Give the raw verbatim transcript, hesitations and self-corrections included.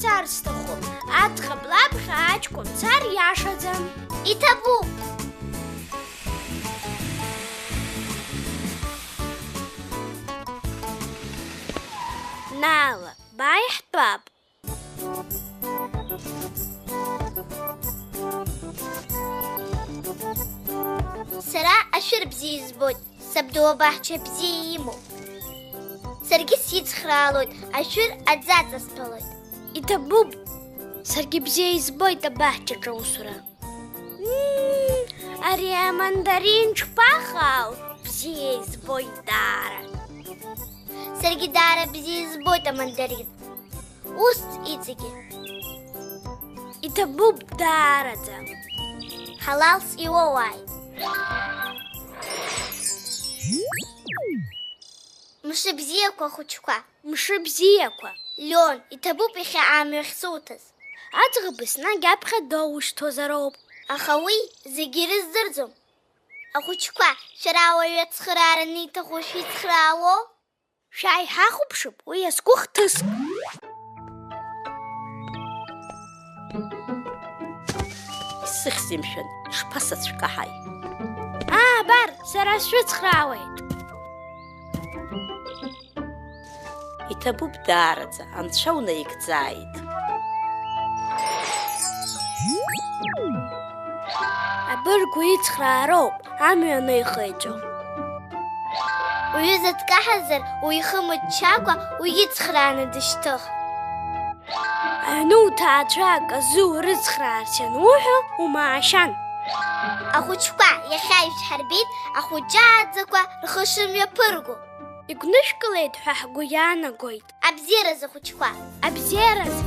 Цар сҭахуп, аӡӷаб лаԥхьа аҷкәын цар иашаӡам. Иҭабуп! Наала, бааи ҳтәап. Сара ашәыр бзиа избоит, сабду абаҳча бзиа имоуп. Саргьы сицхраалоит, ашәыр аӡаҵасҭәалоит. Иҭабуп, саргьы бзиа избоит абаҳчаҿы аусура. Мм, ари амандарин ҽԥахаау, бзиа избоит даара. Саргьы даара бзиа избоит амандарин. Ус иҵегьы. Иҭабуп даараӡа. Ҳалалс иуоуааит. Мшыбзиақәа, ахәыҷқәа. Мшыбзиақәа. Леон, иҭабуп иахьа амҩахь суҭаз. Аӡӷаб еснагь аԥхьа доушьҭуазароуп. Аха уи зегьы ирыздырӡом. Ахәыҷқәа, шәара ауаҩы ацхыраара аниҭаху шәицхраауоу? Шәааи ҳахәаԥшып уи азку хҭыск. Исыхьзеи, мшәан, ишԥасыцәкаҳаи? Аа, абар, сара сшәыцхраауеит. Иҭабуп даараӡа, анцәа унаигӡааит. Абыргу ицхраароуп амҩа аныхеиҵо. Уҩыза дкаҳазар, уихымыччакәа уицхрааны дышьҭых. Аҩны уҭаацәа аказы урыцхраарц иануҳәо, умаашьан. Ахәыҷқәа, иахьа ишәҳарбеит ахәыҷы ааӡақәа рхы шымҩаԥырго. Игәнышәкылеит ҳәа ҳгәы иаанагоит. Абзиаразы, ахәыҷқәа! Абзиаразы!